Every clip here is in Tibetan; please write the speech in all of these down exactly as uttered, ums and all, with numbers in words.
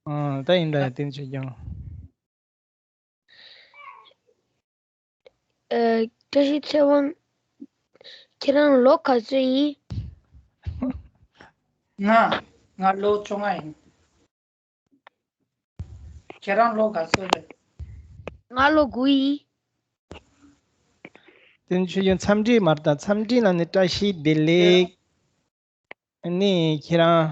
ཨ། ད་ཡིན་ད་ཡ་དེ་ཆོས་ཀྱང་། ཨ། བཀྲ་ཤིས་ཚེ་དབང་། ཁྱེད་རང་ལོ་ག་ཚོད་ཡིན། ང་། ང་ལོ་བཅོ་ལྔ་ཡིན། ཁྱེད་རང་ལོ་ག་ཚོད་རེད། ང་ལོ་དགུ་ཡིན། དེ་ནི་ཆོས་ཀྱང་འཚམས་འདྲི་མར་དང་འཚམས་འདྲི་ལ་ནི་བཀྲ་ཤིས་བདེ་ལེགས། ཨ་ནི་ཁྱེད་རང་།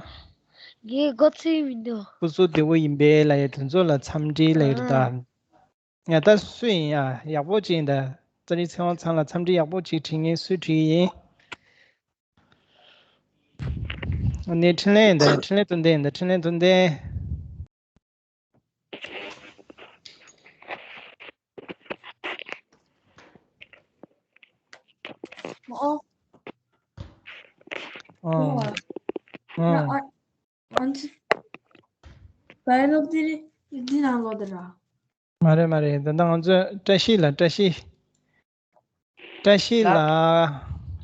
ངའི་མགོ་ཚོས་མི་འདུག་སྐུ་གཟུགས་བདེ་བོ་ཡིན་པས་ལ་ཡ་དེ་ཚོ་ལ་འཚམས་འདྲི་ལ་ཡོད་ད། ཡ་ད་སུ་ཡིན་ཡ་ཡག་པོ་ཅིག་ཡིན་ད། ཙ་རི་ཚེ་དབང་ཚང་ལ་འཚམས་འདྲི་ཡག་པོ་ཅིག་བྲིས་ངེས་སུ་བྲིས་ཡིན། ནས་འཕྲིན་ལས་ཡིན་ད། འཕྲིན་ལས་དོན་ལྡན་ཡིན་ད། འཕྲིན་ལས་དོན་ལྡན། ཨོ། ཨོ། ཨོ། ཨོ། ཨོ། ཨོ། བའི་ལོ་དེ་རེད། འདི་ནང་ལོ་དེ་ར། མ་རེད་མ་རེད། ད་ལྟ་ང་ཚོས་བཀྲ་ཤིས་ལ་བཀྲ་ཤིས། བཀྲ་ཤིས་ལ། ལགས།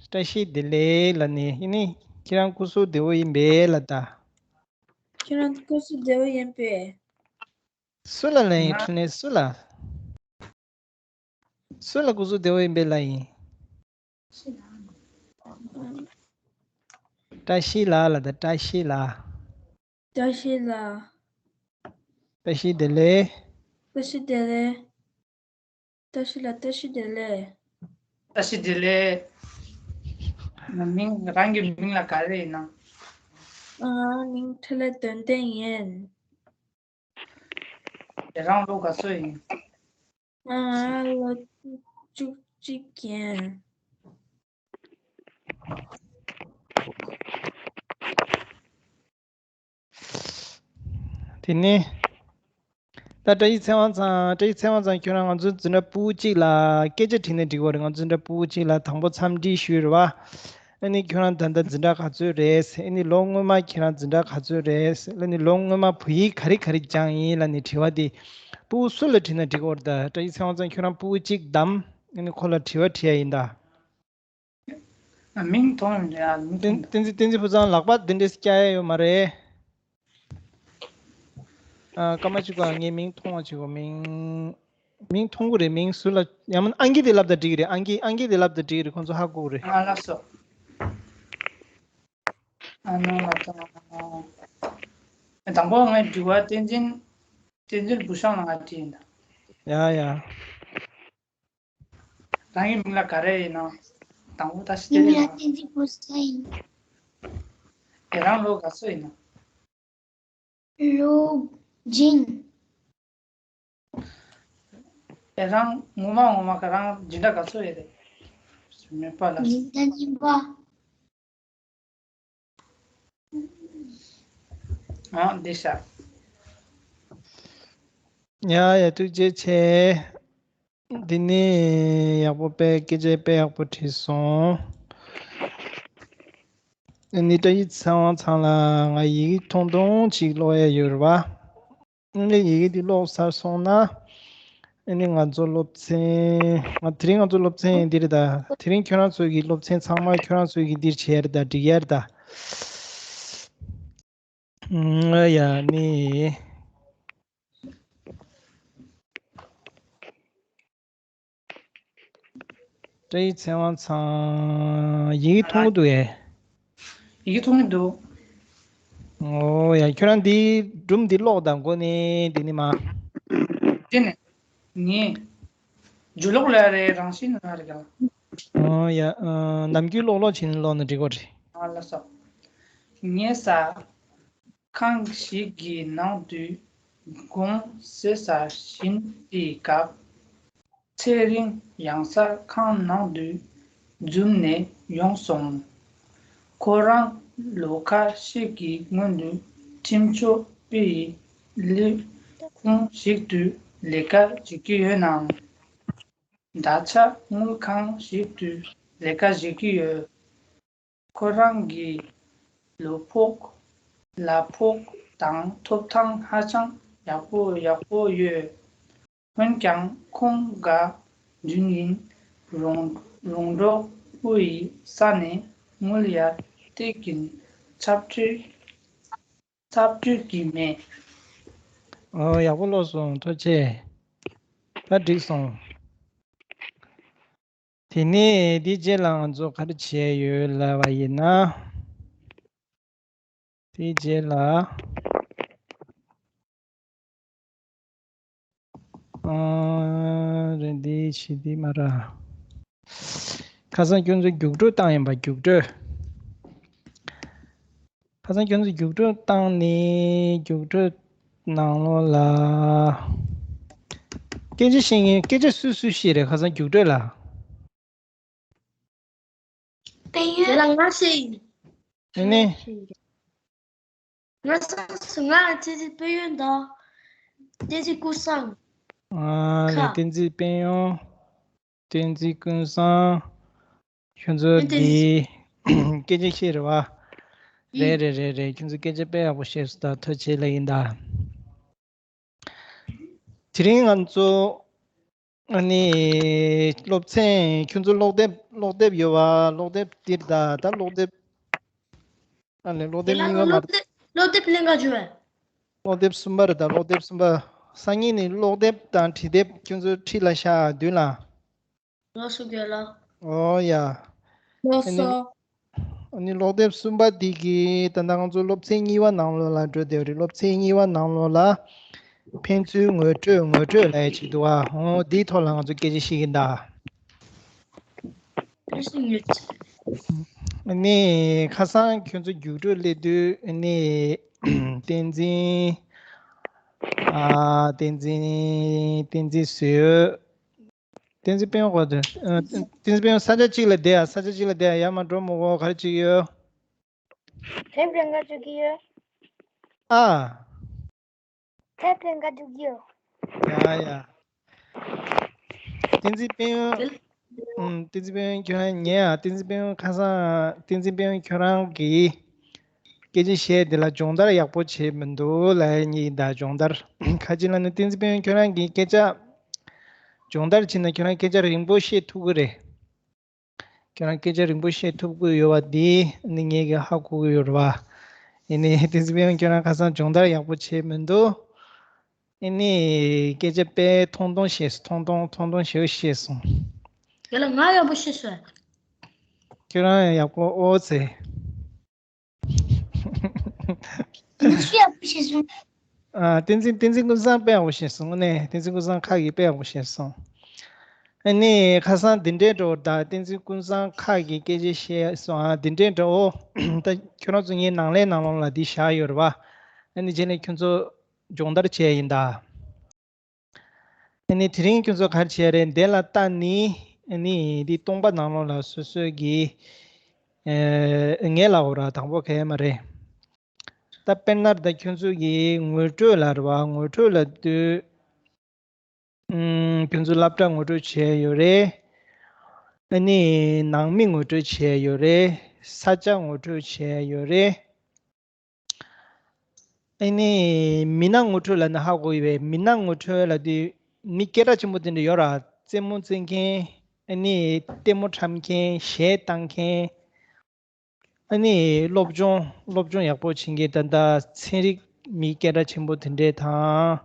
བཀྲ་ཤིས་བདེ་ལེགས་ལ་ནི་ཡིན་ནི། ཁྱེད་རང་སྐུ་གཟུགས་བདེ་བོ་ཡིན་པས་ལ་ད། ཁྱེད་རང་སྐུ་གཟུགས་བདེ་བོ་ཡིན་པས། སུ་ལ་ལན་ཡིན་ང་། འཕྲིན་ལས་སུ་ལ། སུ་ལ་སྐུ་གཟུགས་བདེ་བོ་ཡིན་པས་ལ་ཡིན། བཀྲ་ཤིས་ལ་ལ་ད། བཀྲ་ཤིས་ལ། བཀྲ་ཤིས་ལ། བཀྲ་ཤིས་བདེ་ལེགས། བཀྲ་ཤིས་བདེ་ལེགས། བཀྲ་ཤིས་ལ་བཀྲ་ཤིས་བདེ་ལེགས། བཀྲ་ཤིས་བདེ་ལེགས། ང་མིང་། རང་གི་མིང་ལ་ག་རེ་ཡིན་ནམ། ང་མིང་འཕྲིན་ལས་དོན་ལྡན་ཡིན། དེ་རང་ལོ་ག་ཚོད་ཡིན། ང་ལོ་བཅུ་གཅིག་ཡིན། དེ་ནས། ད་བཀྲ་ཤིས་ཚེ་དབང་ཚང་། བཀྲ་ཤིས་ཚེ་དབང་ཚང་། ཁྱོད་རང་ང་ཚོའི་འཛིན་གྲྭ་ཕྲུ་གུ་གཅིག་ལ་སྐད་ཆ་དྲིས་ན་འགྲིག་གི་རེད། ང་ཚོའི་འཛིན་གྲྭ་ཕྲུ་གུ་གཅིག་ལ་དང་པོ་འཚམས་འདྲི་ཞུས་རེད་བ། ཨ་ནི་ཁྱོད་རང་ད་ལྟ་འཛིན་གྲྭ་ག་ཚོད་རེད། ཨ་ནི་ལོ་སྔོན་མ་ཁྱེད་རང་འཛིན་གྲྭ་ག་ཚོད་རེད། ཨ་ནི་ལོ་སྔོན་མ་བོད་ཡིག་ག་རེ་ག་རེ་སྦྱངས་ཡིན་ལབ་ནས་དྲི་བ་དེ་ཕྲུ་གུ་སུ་ལ་དྲིས་ན་འགྲིག་གི་རེད། ད་བཀྲ་ཤིས་ཚེ་དབང་ཚང་། ཁྱོད་རང་ཕྲུ་གུ་གཅིག་བདམས། ཨ་ནི་ཁོ་ལ་དྲི་བ་དྲི་ཡ་ཡིན་ད། མིང་མཐོང་ཡོད་རེད་ཨ། མིང་བསྟན་མཐོང་། བསྟན་འཛིན་ཕུན་ཚོགས་ལག་པ་འདི་འདྲས་བཀྱག་ཡ་ཡོད་མ་རེད། ཨ། སྐར་མ་གཅིག་པ། ངའི་མིང་མཐོང་བ་བྱེད་དགོས། མིང་། མིང་མཐོང་གི་རེད། མིང་ཟུར་ལ་ཡང་མིན་ཨང་ཀི་དེ་ལབ་དང་འགྲིག་གི་རེད། ཨང་ཀི། ཨང་ཀི་དེ་ལབ་དང་འགྲིག་གི་རེད། ཁོང་ཚོ་ཧ་གོ་གི་རེད། ཨ། ལགས་སོ། ཨ་ནོ་ལ་ད། དང་པོ་ངའི་དྲི་བ་བསྟན་འཛིན། བསྟན་འཛིན་བུ་ཤང་ལ་ང་དྲིས་ཡིན་ད། ཡ་ཡ། རང་གི་མིང་ལ་ག་རེ་ཡིན་ནམ། དང་པོ་ད་ཤི་དེ་རེད་ལ། བསྟན་འཛིན་བུ་ཤང་ཡིན། དེ་རང་ལོ་ག་ཚོད་ཡིན་ནམ། ལོ་སྦྱིན། དེ་རང་ངོ་མ་ངོ་མ་ག་རང་སྦྱིན་བདག་ག་ཚོད་ཡོད་རེད། མེད་པ་ལ། སྦྱིན་བདག་གཉིས་པ། ཨ། འདི་ཤག་ཡ་ཡ། ཐུགས་རྗེ་ཆེ། འདི་ནི་ཡག་པོ་དཔེ། སྐད་ཆ་དཔེ་ཡག་པོ་དྲིས་སོང་། ཨ་ནི་བཀྲ་ཤིས་ཚེ་དབང་ཚང་ལ་ང་ཡི་གེ་ཐུང་ཐུང་ཅིག་ཀློག་ཡ་ཡོད་རེད་བ། ཨ་ནི་ཡི་གེ་འདི་ཀློག་ཚར་སོང་ན། ཨ་ནི་ང་ཚོ་སློབ་ཚན། ང་དེ་རིང་ང་ཚོ་སློབ་ཚན་འདི་རེད་ད། དེ་རིང་ཁྱོད་རང་ཚོ་གི་སློབ་ཚན་ཚང་མ་ཁྱོད་རང་ཚོ་གི་འདིར་བྱས་རེད་ད། འགྲིག་ཡ་རེད་ད། ཨ་ཡ་ནི། བཀྲ་ཤིས་ཚེ་དབང་ཚང་། ཡི་གེ་མཐོང་གི་འདུག་ཨེ། ཡི་གེ་མཐོང་གི་འདུག་ཨོ་ཡ། ཁྱོད་རང་འདི་སྒྲུང་འདི་ཀློག་དང་གོ་ནས་འདི་ནི་མ། དེ་ནས་ངས་ཇུ་ལོག་ལ་རེ་རང་བཞིན་ན་རེ་ག་ཨོ་ཡ། ཨ། ནམ་རྒྱུན་ཀློག་ཀློག་བྱས་ནས་ཀློག་ན་འགྲིག་གོ་རེད། ཨ་ལ་སོ། ངས་ས། ཁང་ཞིག་གི་ནང་དུ་དགོང་ཟས་ཟ་བཞིན་པའི་སྐབས། ཚེ་རིང་ཡང་སར་ཁང་ནང་དུ་འཛུལ་ནས་ཡོང་སོང་། ཁོ་རང་ལོ་ཁ་ཤས་ཀྱི་སྔོན་དུ་ཁྲིམས་གཅོད་པའི་ལས་ཁུངས་ཤིག་ཏུ་ལས་ཀ་བྱེད་ཀྱི་ཡོད་ནའང་། ད་ཆ་དངུལ་ཁང་ཞིག་ཏུ་ལས་ཀ་བྱེད་ཀྱི་ཡོད། ཁོ་རང་གི་ལོ་ཕོགས། གླ་ཕོགས་དང་ཐོབ་ཐང་ཧ་ཅང་ཡག་པོ་ཡག་པོ་ཡོད། འོན་ཀྱང་ཁོང་དགའ་འདུན་ཡིན་རོང་རོང་འབྲོག་པོ་ཡི་ས་ནས་དངུལ་ཡར་སྟེར་གྱིན་ཚབ་སྤྲོད་ཚབ་སྤྲོད་ཀྱི་མེད། ཨོ། ཡག་པོ་ཀློག་སོང་། ཐུགས་རྗེ་ཆེ། ད་འགྲིག་སོང་། དེ་ནས་འདི་རྗེས་ལ་ང་ཚོ་ག་རེ་བྱས་ཡོད་ལབ་པ་ཡིན་ན། དེའི་རྗེས་ལ། ཨ། རེད། འདི་ཞིག་འདི་མ་ར། ཁ་སང་ཁྱོད་ཚོ་རྒྱུགས་སྤྲོད་བཏང་ཡིན་པ། རྒྱུགས་སྤྲོད། ཁ་སང་ཁྱོད་ཚོ་རྒྱུགས་སྤྲོད་བཏང་ནས། རྒྱུགས་སྤྲོད་ནང་ལོགས་ལ། སྐད་ཆ་བཤད་མཁན། སྐད་ཆ་སུས་སུས་བཤད་རེད། ཁ་སང་རྒྱུགས་སྤྲོད་ལ། དེ་ལ་ང་བཤད་ཡིན། ཨ་ནི། ང་ས་ང་བསྟན་འཛིན་དཔལ་ཡོན་དང་། བསྟན་འཛིན་ཀུན་བཟང་། ཨ་ལས། ཁ། བསྟན་འཛིན་དཔལ་ཡོན། བསྟན་འཛིན་ཀུན་བཟང་། ཁྱོད་ཚོ། བསྟན་འཛིན། འདི་སྐད་ཆ་བཤད་རེད་བ། ཡིན། རེད་རེད་རེད་རེད། ཁྱོད་ཚོ་སྐད་ཆ་དཔེ་ཡག་པོ་བཤད་སོང་། ད་ཐུགས་རྗེ་ཆེ་ལབ་ཡིན་ད། དེ་རིང་ང་ཚོ། ཨ་ནི། སློབ་ཚན། ཁྱོད་ཚོ་ཀློག་དེབ། ཀློག་དེབ་ཡོད་པ། ཀློག་དེབ་འདིར་ད། ད་ཀློག་དེབ། ཨ་ནི། ཀློག་དེབ། དེ་ལ་གཉིས་པ་མ། ཀློག་དེབ། ཀློག་དེབ་ལེན་ག་འགྱོ་བས། ཀློག་དེབ་གསུམ་པ་རེད་ད། ཀློག་དེབ་གསུམ་པ། སང་ཉིན་ནས་ཀློག་དེབ་དང་བྲིས་དེབ་ཁྱོད་ཚོ་འཁྲིས་ལ་བཞག་མདུན་ལ། ལགས་སོ་རྒན་ལགས། ཨོ་ཡ། ལགས་སོ། ཨ་ནི། ཨ་ནི་ཀློག་དེབ་གསུམ་པ་འདི་གི་ད་ལྟ་ང་ཚོ་སློབ་ཚན་གཉིས་པ་ནང་ལོགས་ལ་འགྲོ་བསྡད་པ་རེད། སློབ་ཚན་གཉིས་པ་ནང་ལོགས་ལ། ཕན་ཚུན་ངོ་སྤྲོད། ངོ་སྤྲོད་ལབ་ཡ་ཅིག་འདུག་ཨ། འོ། འདིའི་ཐོག་ལ་ང་ཚོ་སྐད་ཆ་བཤད་ཀྱི་ཡིན་ད། ཨ་ནི་ཁ་སང་ཁྱོད་ཚོ་རྒྱུགས་སྤྲོད་སླེབས་དུས། ཨ་ནི། བསྟན་འཛིན། ཨ། བསྟན་འཛིན། བསྟན་འཛིན་ཟེར། བསྟན་འཛིན་དཔལ་ཡོན་གོ་དེ། ཨ། བསྟན་འཛིན་དཔལ་ཡོན། ས་ཆ་གཅིག་ལ་བསྡད་ཡ། ས་ཆ་གཅིག་ལ་བསྡད་ཡ། ཡར་མར་འགྲོ་མི་དགོས། ག་རེ་བྱེད་ཀྱི་ཡོད། དེབ་ལེན་ག་འགྲོ་གི་ཡོད། ཨ། དེབ་ལེན་ག་འགྲོ་གི་ཡོད། ཡ་ཡ། བསྟན་འཛིན་དཔལ་ཡོན། ཨུམ། བསྟན་འཛིན་དཔལ་ཡོན་ཁྱོད་རང་ཉན་ཨ། བསྟན་འཛིན་དཔལ་ཡོན། ཁ་སང་བསྟན་འཛིན་དཔལ་ཡོན་ཁྱོད་རང་གིས་སྐད་ཆ་བཤད་དེ་ལ་སྦྱོང་བརྡར་ཡག་པོ་བྱས་མི་འདུག་ལབ་ཡ་ཡིན་ད། སྦྱོང་བརྡར། ག་ཅི་ལབ་ན། བསྟན་འཛིན་དཔལ་ཡོན་ཁྱོད་རང་གིས་སྐད་ཆ། སྦྱོང་བརྡར་བྱས་ན་ཁྱོད་རང་སྐད་ཆ་རིང་པོ་བཤད་ཐུབ་ཀྱི་རེད། ཁྱོད་རང་སྐད་ཆ་རིང་པོ་བཤད་ཐུབ་ཀྱི་ཡོད་པ་འདི་ནི་ངས་ཀྱིས་ཧ་གོ་གི་ཡོད་རེད་བ། ཡིན་ནའི་བསྟན་འཛིན་དཔལ་ཡོན་ཁྱོད་རང་ཁ་སང་སྦྱོང་བརྡར་ཡག་པོ་བྱས་མི་འདུག་ཨ་ནི་སྐད་ཆ་དཔེ་ཐུང་ཐུང་བཤད་སོང་། ཐུང་ཐུང་། ཐུང་ཐུང་ཞེ་པོ་བཤད་སོང་། དེ་ལ་ང་ཡག་པོ་བཤད་སོང་། ཁྱོད་རང་ཡང་ཡག་པོ། ཨོ་ཙི། ང་ཚོ་ཡག་པོ་བཤད་སོང་། ཨ། བསྟན་འཛིན། བསྟན་འཛིན་ཀུན་བཟང་དཔེ་ཡག་པོ་བཤད་སོང་། དངོས་གནས་བསྟན་འཛིན་ཀུན་བཟང་ཁ་གིས་དཔེ་ཡག་པོ་བཤད་སོང་། ཨ་ནི་ཁ་སང་འདི་འདྲའི་འདྲ་བོ་ད། བསྟན་འཛིན་ཀུན་བཟང་ཁ་གིས་སྐད་ཆ་བཤད་སོང་། ཨ། འདི་འདྲའི་འདྲ་བོ། ད་ཁྱོད་རང་ཚོ་ངའི་ནང་ལས་ནང་ལོགས་ལ་འདི་བཞག་ཡོད་རེད་བ། ཨ་ནི་རྗེས་ནས་ཁྱོད་ཚོ་སྦྱོང་བརྡར་བྱས་ཡིན་ད། ཨ་ནི་དེ་རིང་ཁྱོད་ཚོ་ག་རེ་བྱས་རེད། འདི་ལ་ལྟ་ནི། ཨ་ནི་འདི་སྟོང་པ་ནང་ལོགས་ལ་སོ་སོ་གི། ཨེ། ངས་ལབ་པ་ར། དང་པོ་ག་ཡེ་མ་རེད། ད་དཔེར་ན་ད་ཁྱོད་ཚོ་གི་ངོ་སྤྲོད་ལ་རེད་བ། ངོ་སྤྲོད་ལབ་དུས། ཨུམ། ཁྱོད་ཚོ་སློབ་གྲྭ་ངོ་སྤྲོད་བྱས་ཡོད་རེད། ཨ་ནི་ནང་མི་ངོ་སྤྲོད་བྱས་ཡོད་རེད། ས་ཆ་ངོ་སྤྲོད་བྱས་ཡོད་རེད། ཨ་ནི་མི་སྣ་ངོ་སྤྲོད་ལབ་ན་ཧ་གོ་ཡོད་པས། མི་སྣ་ངོ་སྤྲོད་ལབ་དུས་མི་སྐད་གྲགས་ཆེན་པོ་དེ་འདྲ་ཡོད་ར། རྩེད་མོ་རྩེ་མཁན། ཨ་ནི་ལྟད་མོ་འཁྲབ་མཁན། གཞས་བཏང་མཁན། ཨ་ནི་སློབ་སྦྱོང་། སློབ་སྦྱོང་ཡག་པོ་བྱེད་མཁན། ད་ལྟ་ཚན་རིག་མི་སྐད་གྲགས་ཆེན་པོ་དེ་འདྲས་དང་།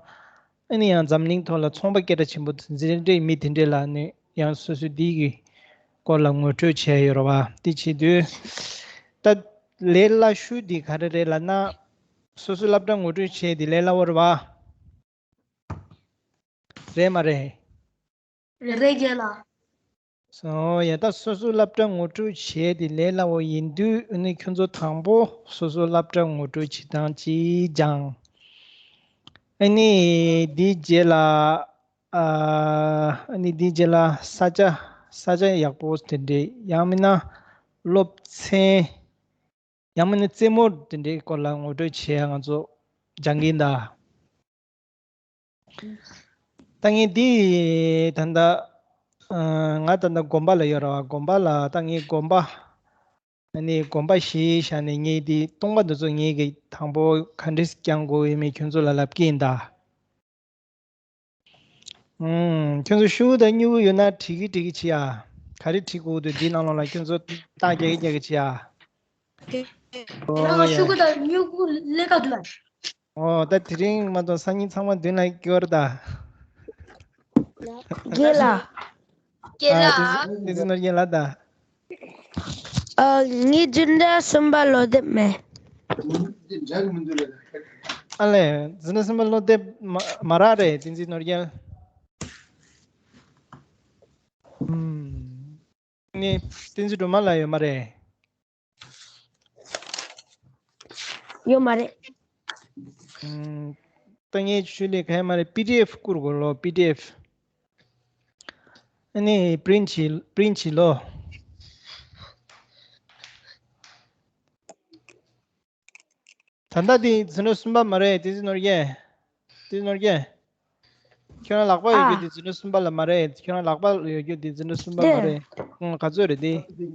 ཨ་ནི་ཡང་འཛམ་གླིང་ཐོག་ལ་ཚོང་པ་སྐད་གྲགས་ཆེན་པོ་དེ་འདྲས་མི་དེ་འདྲས་ལ་ནི་ཡང་སོ་སོ་འདི་གི་སྐོར་ལ་ངོ་སྤྲོད་བྱས་ཡོད་རེད་བ། དེ་བྱེད་དུས་ད་ལས་སླ་ཤོས་འདི་ག་རེ་རེད་ལབ་ན། སོ་སོའི་སློབ་གྲྭ་ངོ་སྤྲོད་བྱས་འདི་ལས་སླ་བོ་རེད་བ། རེད་མ་རེད། རེད་རེད་རྒན་ལགས། སོ། ཡ། ད་སོ་སོའི་སློབ་གྲྭ་ངོ་སྤྲོད་བྱས་ཏེ་ལས་སླ་བོ་ཡིན་དུས། ཨ་ནི་ཁྱོད་ཚོ་དང་པོ་སོ་སོའི་སློབ་གྲྭ་ངོ་སྤྲོད་བྱེད་སྟངས་ཅིག་སྦྱང་། ཨ་ནི་དེའི་རྗེས་ལ། ཨ། ཨ་ནི་དེའི་རྗེས་ལ་ས་ཆ། ས་ཆ་ཡག་པོ་དེ་འདྲས། ཡང་མིན་ན་སློབ་ཚན། ཡང་མིན་ན་རྩེད་མོ་དེ་འདྲའི་སྐོར་ལ་ངོ་སྤྲོད་བྱེད་ཡ་ང་ཚོ་སྦྱང་གི་ཡིན་ད། ད་ངས་འདི་ད་ལྟ། ཨ། ང་ད་ལྟ་དགོན་པ་ལ་ཡོད་རེད་བ། དགོན་པ་ལ། ད་ངས་དགོན་པ། ཨ་ནི་དགོན་པ་གཞི་བཞག་ནས་ངས་འདི་སྟོང་པ་འདི་ཚོ་ངས་གི་དང་པོ་ག་འདྲས་བསྐྱང་དགོས་ཡོད་མེད་ཁྱོད་ཚོ་ལ་ལབ་ཀྱི་ཡིན་ད། ཨུམ། ཁྱོད་ཚོ་ཤུ་གུ་དང་སྨྱུ་གུ་ཡོད་ན་བྲིས་ཀྱི་བྲིས་ཀྱི་བྱེད་ཨ། ག་རེ་བྲིས་དགོས་འདུག་འདིའི་ནང་ལོགས་ལ་ཁྱོད་ཚོ་རྟགས་རྒྱག་གི་རྒྱག་གི་བྱེད་ཨ། ཨོ་ཡ། ཤུ་གུ་དང་སྨྱུ་གུ་ལེན་ག་འདུག་ཨ། ཨོ་ད་དེ་རིང་མ་གཏོགས་སང་ཉིན་ཚང་མ་མདུན་ལ་སྐྱོར་ད། རྒན་ལགས། རྒན་ལགས། བསྟན་འཛིན་ནོར་རྒྱན་ལགས་ད། ཨ། ངའི་འཛིན་གྲྭ་གསུམ་པ་སློབ་དེབ་མེད། ཨ་ལས། འཛིན་གྲྭ་གསུམ་པ་སློབ་དེབ་མ་མ་རག་རེད། བསྟན་འཛིན་ནོར་རྒྱན། ཨུམ། ནི་བསྟན་འཛིན་སྒྲོལ་མ་ལགས་ཡོད་མ་རེད། ཡོད་མ་རེད། ཨུམ། ད་ངས་ཁྱོད་ལ་ག་ཡ་མ་རེད། པི་ཌི་ཨེཕ་བསྐུར་དགོས་ལོ། པི་ཌི་ཨེཕ། ཨ་ནི་པི་རིན་ཊི་བྱེད་པི་རིན་ཊི་བྱེད་ལོ། ད་ལྟ་དེ་འཛིན་གྲྭ་གསུམ་པ་མ་རེད། བསྟན་འཛིན་ནོར་རྒྱན། བསྟན་འཛིན་ནོར་རྒྱན། ཁྱོད་རང་ལག་པ་ཡོད་རྒྱུ་དེ་འཛིན་གྲྭ་གསུམ་པ་ལ་མ་རེད། ཁྱོད་རང་ལག་པ་ཡོད་རྒྱུ་དེ་འཛིན་གྲྭ་གསུམ་པ་མ་རེད། ཨང་། ག་ཚོད་རེད་དེ། འཛིན་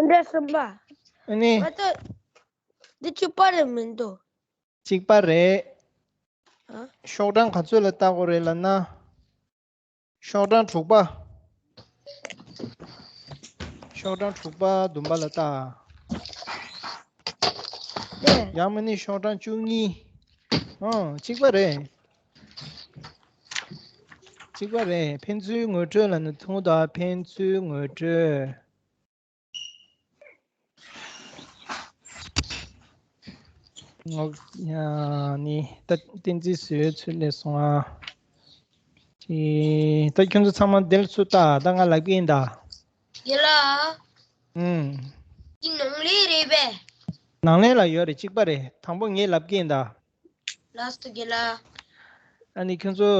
གྲྭ་གསུམ་པ། ཨ་ནི། ང་ཚོ་འདི་གཅིག་པ་རེད་མི་འདུག་གཅིག་པ་རེད། ཨ། ཤོག་གྲངས་ག་ཚོད་ལ་བལྟ་དགོས་རེད་ལབ་ན། ཤོག་གྲངས་དྲུག་པ། ཤོག་གྲངས་དྲུག་པ་བདུན་པ་ལ་བལྟ། ཡང་མིན་ན་ཤོག་གྲངས་བཅུ་གཉིས། ཨང་། གཅིག་པ་རེད། གཅིག་པ་རེད། ཕན་ཚུན་ངོ་སྤྲོད་ལབ་ན་ཐུང་དང་། ཕན་ཚུན་ངོ་སྤྲོད། ངོ་། ཡ་ནི་ད་བསྟན་འཛིན་བཟོས་ཚུལ་ལས་སོང་ཨ། ཅི། ད་ཁྱོད་ཚོ་ཚང་མ་འདིར་ཚུར་ལྟ། ད་ང་ལབ་ཀྱི་ཡིན་ད། ཡ་ལ། ཨུམ། འདི་ནང་ལས་རེད་པས། ནང་ལས་ལ་ཡོད་རེད། གཅིག་པ་རེད། དང་པོ་ངས་ལབ་ཀྱི་ཡིན་ད། ལགས་སོ་རྒན་ལགས། ཨ་ནི་ཁྱོད་ཚོ་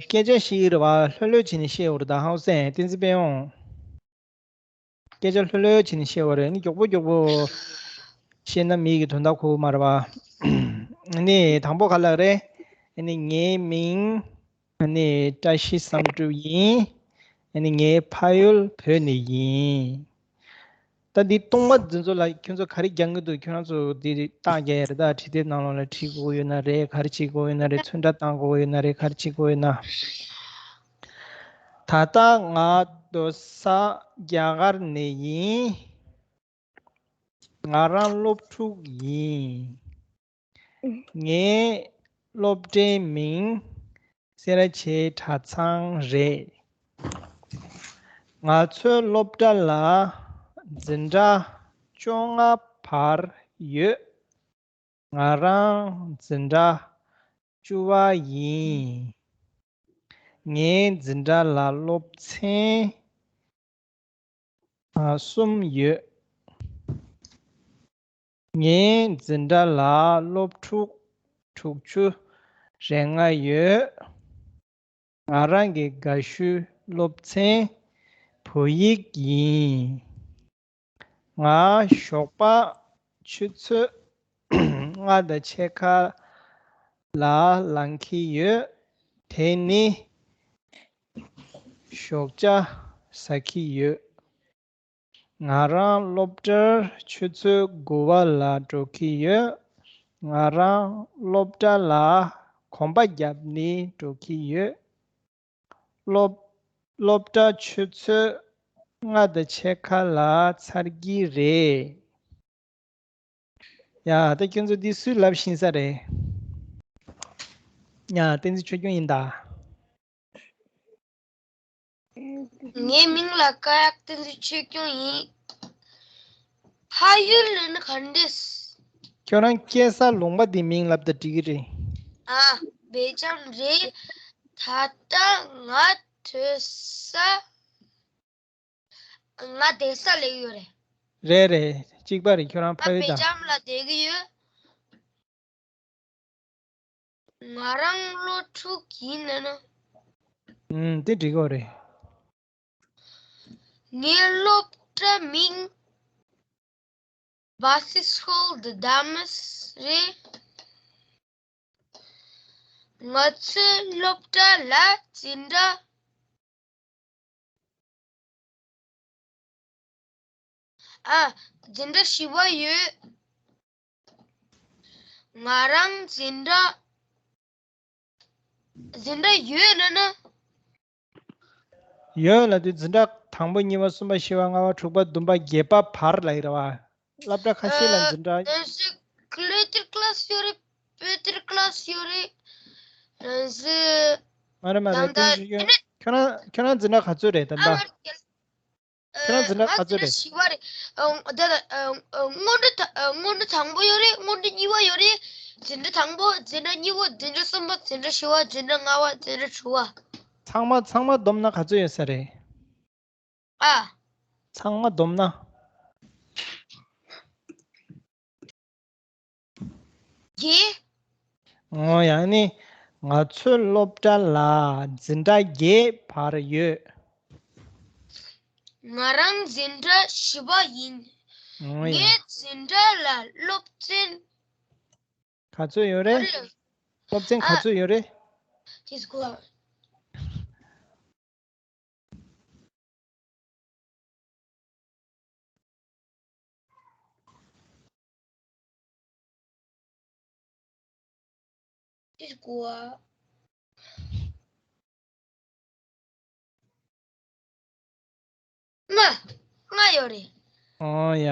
སྐད་ཆ་བཤད་ཀྱི་རེད་པ། ལྷོད་ལྷོད་བྱས་ནས་བཤད་འོ་རེད་ད། ཧང་སང་། བསྟན་འཛིན་དཔལ་ཡོན། སྐད་ཆ་ལྷོད་ལྷོད་བྱས་ནས་བཤད་པ་རེད། ནི་མགྱོགས་པོ་མགྱོགས་པོ་བཤད་ན་མི་གི་དོན་དག་གོ་གི་མ་རེད་པ། ནི་དང་པོ་ག་ལབ་རེད། ནི་ངའི་མིང་ནི་བཀྲ་ཤིས་བསམ་གྲུབ་ཡིན། ནི་ངའི་ཕ་ཡུལ་བོད་ནས་ཡིན། ད་འདི་སྟོང་པ་འདི་ཚོ་ལ་ཁྱོད་ཚོ་ག་རེ་རྒྱག་གི་འདུག་ཁྱོད་རང་ཚོ་འདི་རྟགས་རྒྱག་ཡ་རེད། ད་འབྲི་དེབ་ནང་ལོགས་ལ་བྲིས་དགོས་ཡོད་ན་རེད། ག་རེ་བྱེད་དགོས་ཡོད་ན་རེད། ཚོན་ཁྲ་བཏང་དགོས་ཡོད་ན་རེད། ག་རེ་བྱེད་དགོས་ཡོད་ན། ད་ལྟ་ང་སྡོད་ས་རྒྱ་གར་ནས་ཡིན། ང་རང་སློབ་ཕྲུག་ཡིན། ངའི་སློབ་གྲྭའི་མིང་སེ་ར་བྱེས་གྲྭ་ཚང་རེད། ང་ཚོའི་སློབ་གྲྭ་ལ་འཛིན་གྲྭ་བཅོ་ལྔ་བར་ཡོད། ང་རང་འཛིན་གྲྭ་བཅུ་པ་ཡིན། ངའི་འཛིན་གྲྭ་ལ་སློབ་ཚན་ཨ་གསུམ་ཡོད། ངའི་འཛིན་གྲྭ་ལ་སློབ་ཕྲུག་དྲུག་ཅུ་རེ་ལྔ་ཡོད། ང་རང་གི་དགའ་ཤོས་སློབ་ཚན་བོད་ཡིག་ཡིན། ང་ཞོགས་པ་ཆུ་ཚོད་ལྔ་དང་ཕྱེད་ཀ་ལ་ལངས་ཀྱི་ཡོད། དེ་ནི་ཞོགས་ཇ་ཟ་གི་ཡོད། ང་རང་སློབ་གྲྭར་ཆུ་ཚོད་དགུ་པ་ལ་འགྲོ་གི་ཡོད། ང་རང་སློབ་གྲྭ་ལ་གོམ་པ་བརྒྱབ་ནས་འགྲོ་གི་ཡོད། སློབ་སློབ་གྲྭ་ཆུ་ཚོད་ལྔ་དང་ཕྱེད་ཀ་ལ་ཚར་གྱི་རེད། ཡ། ད་ཁྱོད་ཚོ་འདི་སུས་ལབ་ཤེས་ས་རེད། ཡ། བསྟན་འཛིན་ཆོས་སྐྱོང་ཡིན་ད། ངའི་མིང་ལ་ཀ་ཡག་བསྟན་འཛིན་ཆོས་སྐྱོང་ཡིན། ཕ་ཡུལ་ནི་ག་འདྲས། ཁྱོད་རང་སྐྱེས་ས་ལུང་པ་འདི་མིང་ལབ་ད་འགྲིག་གི་རེད། ཨ། སྦེལ་ཇམ་རེད། ད་ལྟ་ང་སྡོད་ས། ང་བསྡད་ས་ལབ་ཡོད་རེད། རེད་རེད། གཅིག་པ་རེད། ཁྱོད་རང་ཕ་ཡུལ་དང་། ང་སྦེལ་ཇམ་ལ་བསྡད་ཀྱི་ཡོད། ང་རང་སློབ་ཕྲུག་ཡིན་ལབ་ན། ཨུམ། དེ་འགྲིག་གི་རེད། ངའི་སློབ་གྲྭ་མིང་Basischool de Dames རེད། ང་ཚོའི་སློབ་གྲྭ་ལ་འཛིན་གྲྭ། ཨ། འཛིན་གྲྭ་བཞི་པ་ཡོད། ང་རང་འཛིན་གྲྭ། འཛིན་གྲྭ་ཡོད་ལབ་ན། ཡོད་ལབ་དུས་འཛིན་གྲྭ་དང་པོ་གཉིས་པ་གསུམ་པ་བཞི་པ་ལྔ་པ་དྲུག་པ་བདུན་པ་བརྒྱད་པ་བར་ལབ་ཡོད་རེད་པ། སློབ་གྲྭ་ཁ་ཤས་ལ་འཛིན་གྲྭ། ཨ། ཨ་ཟེར་ག་ཀློད་གྲྭའི་ཀླཱས་ཡོད་རེད། བོད་གྲྭའི་ཀླཱས་ཡོད་རེད། རང་སི། མ་རེད་མ་རེད། ད་ལྟ་ཁྱོད་ཁྱོད་རང་ཁྱོད་རང་འཛིན་གྲྭ་ག་ཚོད་རེད་ད་ལྟ། ཨ་ང་རེད། ཁྱོད་རང་འཛིན་གྲྭ་ག་ཚོད་རེད། ང་འཛིན་གྲྭ་བཞི་པ་རེད། ཨ་ད་ལྟ་ཨ་ཨ་སྔོན་འགྲོ་ད་ཨ་སྔོན་འགྲོ་དང་པོ་ཡོད་རེད། སྔོན་འགྲོ་གཉིས་པ་ཡོད་རེད། འཛིན་གྲྭ་དང་པོ། འཛིན་གྲྭ་གཉིས་པ། འཛིན་གྲྭ་གསུམ་པ། འཛིན་གྲྭ་བཞི་པ། འཛིན་གྲྭ་ལྔ་པ། འཛིན་གྲྭ་དྲུག་པ། ཚང་མ་ཚང་མ་བསྡོམས་ན་ག་ཚོད་ཡོད་ས་རེད། ཨ། ཚང་མ་བསྡོམས་ན། བརྒྱད། ཨོ་ཡ་ནི། ང་ཚོའི་སློབ་གྲྭ་ལ་འཛིན་གྲྭ་བརྒྱད་བར་ཡོད། ང་རང་འཛིན་གྲྭ་བཞི་པ་ཡིན། ཨོ་ཡ། ངའི་འཛིན་གྲྭ་ལ་སློབ་ཚན། ག་ཚོད་ཡོད་རེད། ཨ་རེད། སློབ་ཚན་ག་ཨ། ཚོད་ཡོད་རེད། དེ་སྐོར། དེ་སྐོར། ལྔ། ལྔ་ཡོད་རེད། ཨོ་ཡ།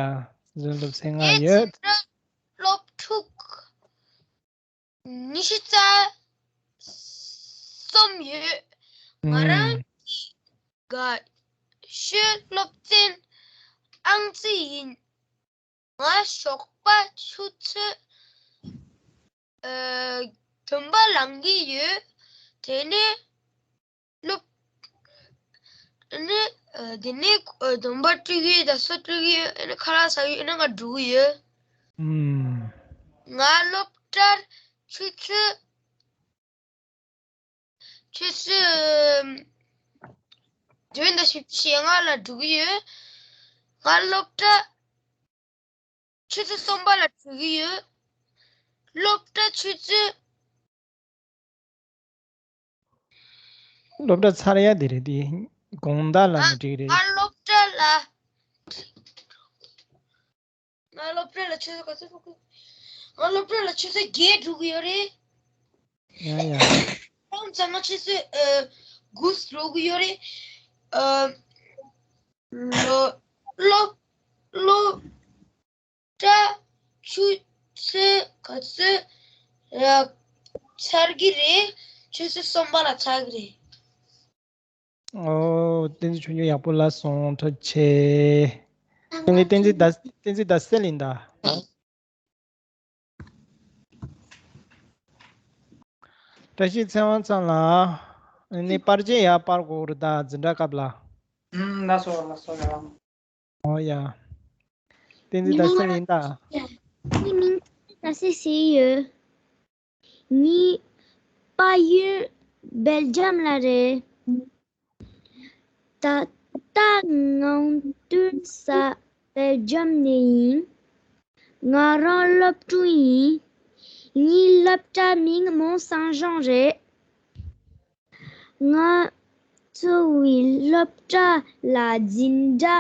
འཛིན་སློབ་ཚན་ལྔ་ངའི་ཡོད། འཛིན་གྲྭ་སློབ་ཕྲུག་ཉི་ཤུ་རྩ་གསུམ་ཡོད། ང་རང་ཨུམ། གི་དགའ་ཤོས་སློབ་ཚན་ཨང་རྩིས་ཡིན། ང་ཞོགས་པ་ཆུ་ཚོད་ཨ་བདུན་པ་ལངས་ཀྱི་ཡོད། དེ་ནས་སློབ། ཨ་ནི། ཨ། དེ་ནས་ཨ་སྡོམ་པ་སྤྲོད་ཀྱི་ཡོད་དང་སོ་སྤྲོད་ཀྱི་ཡོད། ཨ་ནི་ཁ་ལག་ཟ་གི་ཡོད། ཨ་ནི་ང་འགྲོ་གི་ཡོད། ཨུམ། ང་སློབ་གྲྭར་ཆུ་ཚོད། ཆུ་ཚོད་བདུན་དང་བཞི་བཅུ་ཞེ་ལྔ་ལ་འགྲོ་གི་ཡོད། ང་སློབ་གྲྭ། ཆུ་ཚོད་གསུམ་པ་ལ་འགྲོ་གི་ཡོད། སློབ་གྲྭ་ཆུ་ཚོད། སློབ་གྲྭ་ཚར་ཡ་དེ་རེད་དེ། དགོང་དག་ལ་ཨ། ནི་འགྲིག་རེད། ང་སློབ་གྲྭ་ལ། ང་སློབ་གྲྭ་ལ་ཆུ་ཚོད་ག་ཚོད་འགྲོ་གི། ང་སློབ་གྲྭ་ལ་ཆུ་ཚོད་བརྒྱད་འགྲོ་གི་ཡོད་རེད། ཡ་ཡ། ཁོང་ཚང་མ་ཆུ་ཚོད་ཨ་དགུ་འགྲོ་གི་ཡོད་རེད། ཨ། ལོ། ལོ། ལོ། གྲྭ་ཆུ་ཚོད་ག་ཚོད་ལ་ཚར་གི་རེད། ཆུ་ཚོད་གསུམ་པ་ལ་ཚར་གི་རེད། ཨོ། བསྟན་འཛིན་ཆོས་འབྱོར་ཡག་པོ་ལབ་སོང་། ཐུགས་རྗེ་ཆེ། ཨ་ནི་བསྟན་འཛིན་ཟླ་བསྟན་འཛིན་ཟླ་གསལ་ཡིན་ད། བཀྲ་ཤིས་ཚེ་དབང་ཚང་ལགས། ཨ་ནི་པར་ཆས་ཡར་སྤར་དགོས་རེད་ད། འཛིན་གྲྭ་སྐབས་ལ། ཨུམ། ལགས་སོ་ལགས་སོ་ལགས། ཨོ་ཡ། བསྟན་འཛིན་ཟླ་གསལ་ཡིན་ད། ངའི་མིང་ཟླ་གསལ་ཟེར་ཡོད། ངའི་ཕ་ཡུལ་སྦེལ་ཇམ་ལ་རེད། ད་ལྟ་ང་འདུག་ས་སྦེལ་ཇམ་ནས་ཡིན། ང་རང་སློབ་ཕྲུག་ཡིན། ངའི་སློབ་གྲྭ་མིང་མོན་སན་ཇོང་རེད། ང་འཚོ་བའི་སློབ་གྲྭ་ལ་འཛིན་གྲྭ།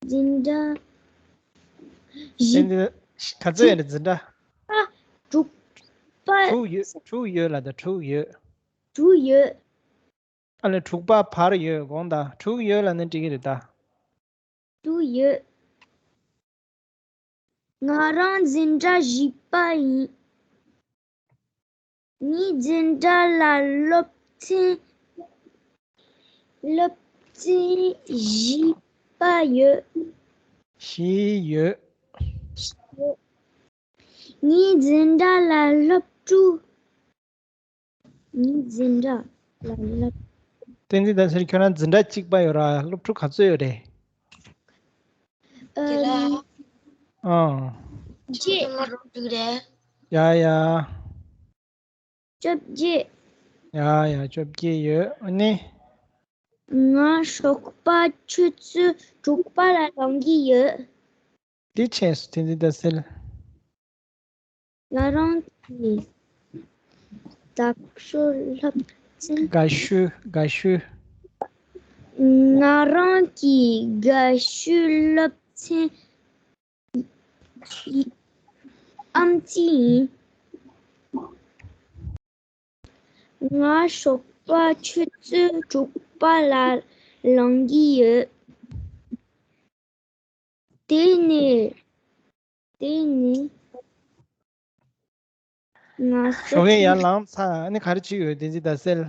འཛིན་གྲྭ་བཞི། འཛིན་གྲྭ་ག་ཚོད་ཡོད་རེད་འཛིན་གྲྭ། དྲུག་པ། དྲུག་ཡོད། དྲུག་ཡོད་ལ་ད་དྲུག་ཡོད། དྲུག་ཡོད། ཨ་ལས་དྲུག་པ་བར་ཡོད་དགོངས་དང་། དྲུག་ཡོད་ལ་ནི་འགྲིག་གི་རེད་ད། དྲུག་ཡོད། ང་རང་འཛིན་གྲྭ་བཞི་པ་ཡིན། ངའི་འཛིན་གྲྭ་ལ་སློབ་ཚན། སློབ་ཚན་བཞི་པ་ཡོད། བཞི་ཡོད། ངའི་འཛིན་གྲྭ་ལ་སློབ་ཕྲུག་ངའི་འཛིན་གྲྭ་ལ་སློབ། བསྟན་འཛིན་ཟླ་གསལ། ཁྱོད་རང་འཛིན་གྲྭ་གཅིག་པ་ཡོད་ར། སློབ་ཕྲུག་ག་ཚོད་ཡོད་རེད། ཨ། ཨང་། བཅོ་ལྔ་རེད། ཡ་ཡ། བཅོ་བརྒྱད། ཡ་ཡ། བཅོ་བརྒྱད་ཡོད། ཨ་ནི། ང་ཞོགས་པ་ཆུ་ཚོད་དྲུག་པ་ལ་ལངས་ཀྱི་ཡོད། དེ་ཆེས་སུ་བསྟན་འཛིན་ཟླ་གསལ། ང་རང་གི་དགའ་ཤོས་སློབ་ཚན། དགའ་ཤོས། དགའ་ཤོས། ང་རང་གི་དགའ་ཤོས་སློབ་ཚན་ཨམ་ཆི་ཡིན། ང་ཞོགས་པ་ཆུ་ཚོད་དྲུག་པ་ལ་ལངས་ཀྱི་ཡོད། དེ་ནས་ དེ་ནི་ང་ཞོགས་ཀས་ཡར་ལངས་ཚར། ཨ་ནི་ག་རེ་བྱེད་ཡོད། བསྟན་འཛིན་ཟླ་གསལ།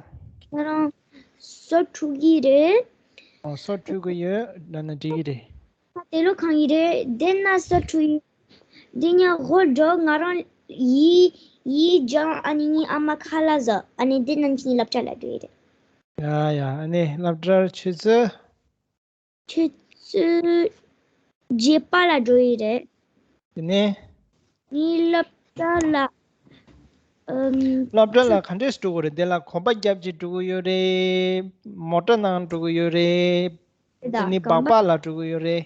ཁྱེད་རང་སོ་འཁྲུ་གི་རེད། ཨོ། སོ་འཁྲུ་གི་ཡོད་ལབ་ན་འགྲིག་གི་རེད། དེ་ལོ་གང་ཡིན་རེད། དེ་ན་སོ་འཁྲུ་ཡིན། དེ་ཉག་ཧོལ་འགྲོ། ང་རང་ཡི་ཡི་ལྗང་། ཨ་ནི་ངའི་ཨ་མ་ཁ་ལག་བཟོ། ཨ་ནི་དེ་ན་ཁྱེད་སློབ་གྲྭ་ལ་འགྲོ་ཡི་རེད། ཡ་ཡ། ཨ་ནི་སློབ་གྲྭར་ཆུ་ཚོད། ཆུ་ཚོད་བརྒྱད་པ་ལ་འགྲོ་ཡི་རེད། དེ་ནས། ངའི་སློབ་གྲྭ་ལ། ཨམ། སློབ་གྲྭ་ལ་ག་འདྲས་འགྲོ་གི་རེད། དེ་ལ་གོམ་པ་རྒྱབ་ཀྱི་འགྲོ་གི་ཡོད་རེད། མོ་ཊ་ནང་འགྲོ་གི་ཡོད་རེད། དེ་ནས་སྦག་སྦག་ལ་འགྲོ་གི་ཡོད་རེད།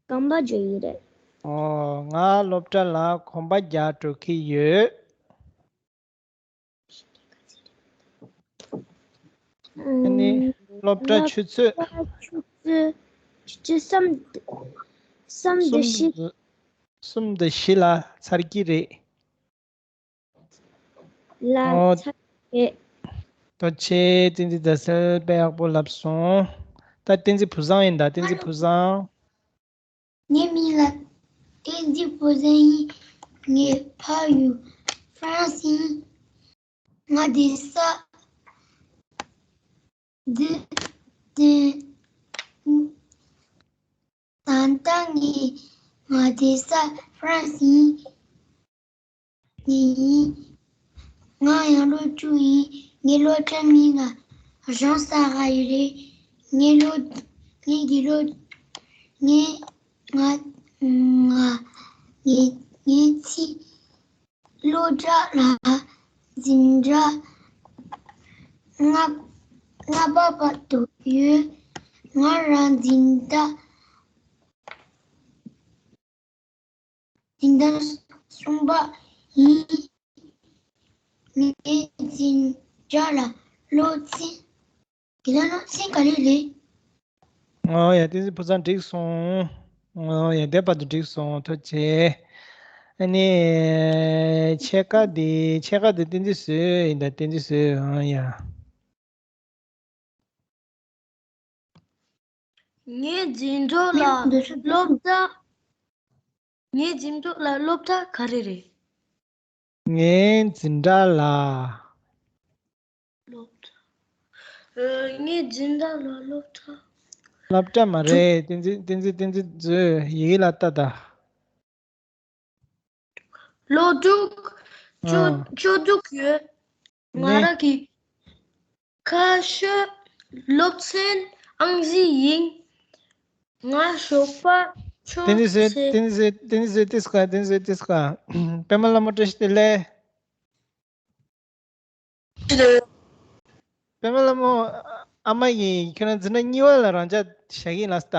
གོམ་པ་འགྲོ་ཡི་རེད། ཨོ། ང་སློབ་གྲྭ་ལ་གོམ་པ་རྒྱག་འགྲོ་གི་ཡོད། ཨ་ནི་སློབ་གྲྭ་ཆུ་ཚོད། སློབ་གྲྭ་ཆུ་ཚོད་ཆུ་ཚོད་གསུམ། གསུམ་དང་བཞི། གསུམ་དང་བཞི་ལ་ཚར་གྱི་རེད། ལ་ཨོ། ཚར་གྱི་རེད། ཐུགས་རྗེ་ཆེ། བསྟན་འཛིན་ཟླ་གསལ་དཔེ་ཡག་པོ་ལབ་སོང་། ད་བསྟན་འཛིན་བུ་བཟང་ཡིན་ད། བསྟན་འཛིན་བུ་བཟང་། ངའི་མིང་ལ་བསྟན་འཛིན་བུ་བཟང་ཡིན། ངའི་ཕ་ཡུལ་ཧྥ་རན་སི་ཡིན། ང་བསྡད་ས་འདི་དེ། ད་ལྟ་ངས་ང་བསྡད་ས་ཧྥ་རན་སི་ཡིན། ཡིན། ང་ཡང་ལོ་བཅུ་ཡིན། ངའི་སློབ་གྲྭའི་མིང་ལ་ཞང་ས་ག་ཡི་རེད། ངའི་ལོ། ངའི་གི་ལོ། ངའི་ང་ང་ངའི་ངའི་ཚེ་སློབ་གྲྭ་ལ་འཛིན་གྲྭ་ལྔ་ལྔ་པ་བར་དུ་ཡོད། ང་རང་འཛིན་གྲྭ། འཛིན་གྲྭ་གསུམ་པ་ཡིན། ངའི་འཛིན་གྲྭ་ལ་སློབ་ཚན། དེ་ལ་སློབ་ཚན་ག་རེ་རེད། ཨོ་ཡ། བསྟན་འཛིན་བུ་བཟང་འགྲིག་སོང་། ཨོ་ཡ། དེ་བར་དུ་འགྲིག་སོང་། ཐུགས་རྗེ་ཆེ། ཨ་ནི་ཕྱེད་ཀ་འདི། ཕྱེད་ཀ་འདི་བསྟན་འཛིན་བཟོས་ཡིན་ད། བསྟན་འཛིན་བཟོས། ཨོ་ཡ། ངའི་འཛིན་གྲྭ་ལ་སློབ་གྲྭ། ངའི་འཛིན་གྲྭ་ལ་སློབ་གྲྭ་ག་རེ་རེད། ངའི་འཛིན་གྲྭ་ལ། སློབ་གྲྭ། ཨ། ངའི་འཛིན་གྲྭ་ལ་སློབ་གྲྭ། སློབ་གྲྭ་མ་རེད། བསྟན་འཛིན། བསྟན་འཛིན། བསྟན་འཛིན་བཟོས། ཡི་གེ་ལ་ལྟ་ད། སློབ་ཕྲུག་བཅུ། ཨ། བཅུ་དྲུག་ཡོད། ང་རང་གི་ཁ་ཤོད་སློབ་ཚན་ཨང་རྩིས་ཡིན། ང་ཞོགས་པ་ཆུ་ཚོད། བསྟན་འཛིན་བཟོས། བསྟན་འཛིན་བཟོས། བསྟན་འཛིན་བཟོས། ཏིས་ཀ་བསྟན་འཛིན་བཟོས། ཏིས་ཀ་པད་མ་ལྷ་མོ་བཀྲ་ཤིས་བདེ་ལེགས། ཅི་འདོད། པད་མ་ལྷ་མོ། ཨ་མ་ཡིས་ཁྱོད་རང་འཛིན་གྲྭ་གཉིས་པ་ལ་རང་འཇགས་བཞག་གི་ཡིན་ལབ་སྟ།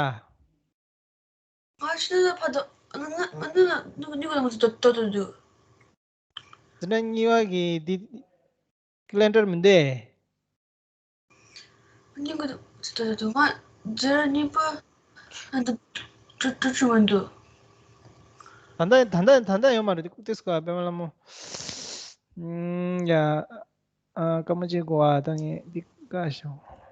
ང་ཤི་ན་ཕ་དོ། ང་ང་ང་ང་ནུ་ནུ་ནུ་ནུ་ཏོ་ཏོ་ཏོ་འདུག་འཛིན་གྲྭ་གཉིས་པ་གི་འདི་ཀི་ལེན་ཌར་མི་འདུག་སྙིང་གི་འདུག་ཏོ་ཏོ་ཏོ། ང་འཛིན་གྲྭ་གཉིས་པ་ཨ་འདི་ཀྲུ་ཀྲུ་ཀྲུ་མི་འདུག་ད་ལྟ་ད་ལྟ་ད་ལྟ་ཡོད་མ་རེད། ཏིས་ཀ་པད་མ་ལྷ་མོ། ཨུམ། ཡ། ཨ། སྐར་མ་གཅིག་གོ་བ་ད་ངས་འདི་བཀག་ཤོག